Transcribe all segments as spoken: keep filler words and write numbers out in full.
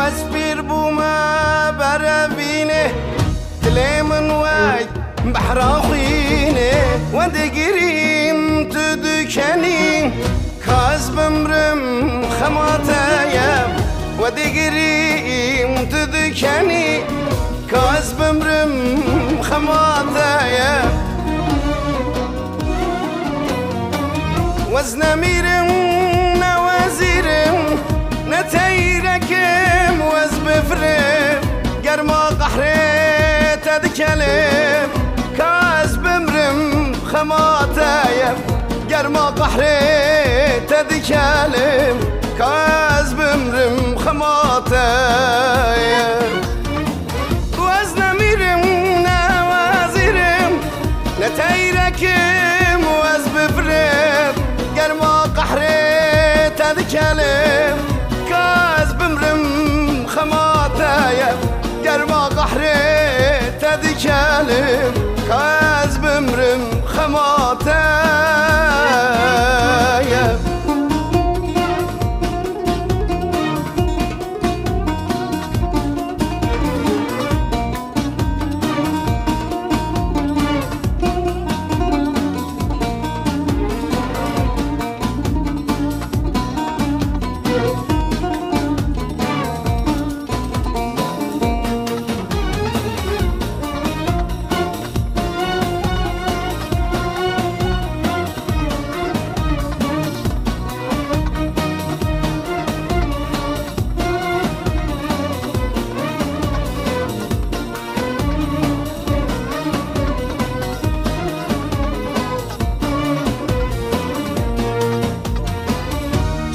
Ez pîr bûme berevînê, dilê min wek behra xwînê. We digirîm tu dikenî, ka ez bimrim xema te ye. We digirîm tu dikenî, ka ez bimrim xema te ye. Ez nemîrim, ne wezîrim, ne teyrekim, ez bifrim, germa qehrê te dikelim, ka ez bimrim xema te ye. Germa qehrê te dikelim, ka ez bimrim xema te ye. Ez nemîrim, ne wezîrim, ne teyrekim, ez bifrim, germa qehrê te dikelim, ka ez bimrim xema te ye. Germa qehrê te dikelim, ka ez bimrim xema te ye.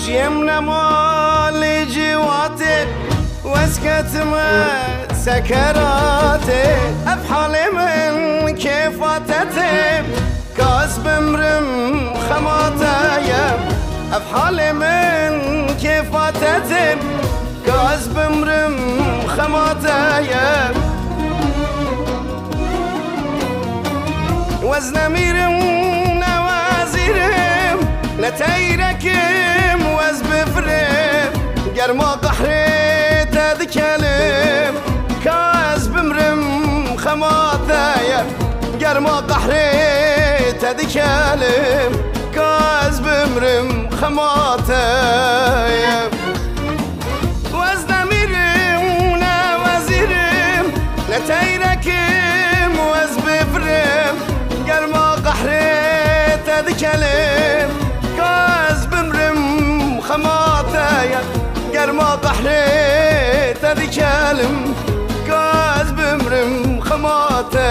Jiyem nema li ciwatê, ez ketime sekeratê. Ev halê min kêfa te tê, ka ez bimrim xema te ye. Ev halê min kêfa te tê, ka ez bimrim xema te ye. Ez nemîrim, ne wezîrim, ne teyrekim, ez bifrim, germa qehrê te dikelim, ka ez bimrim xema te ye. Germa qehrê te dikelim, ka ez bimrim xema te ye. Ez nemîrim, ne wezîrim, ne teyrekim, ez bifrim, germa qehrê te dikelim, ka ez bimrim xema te ye. Germa qehrê te dikelim, ka ez bimrim xema te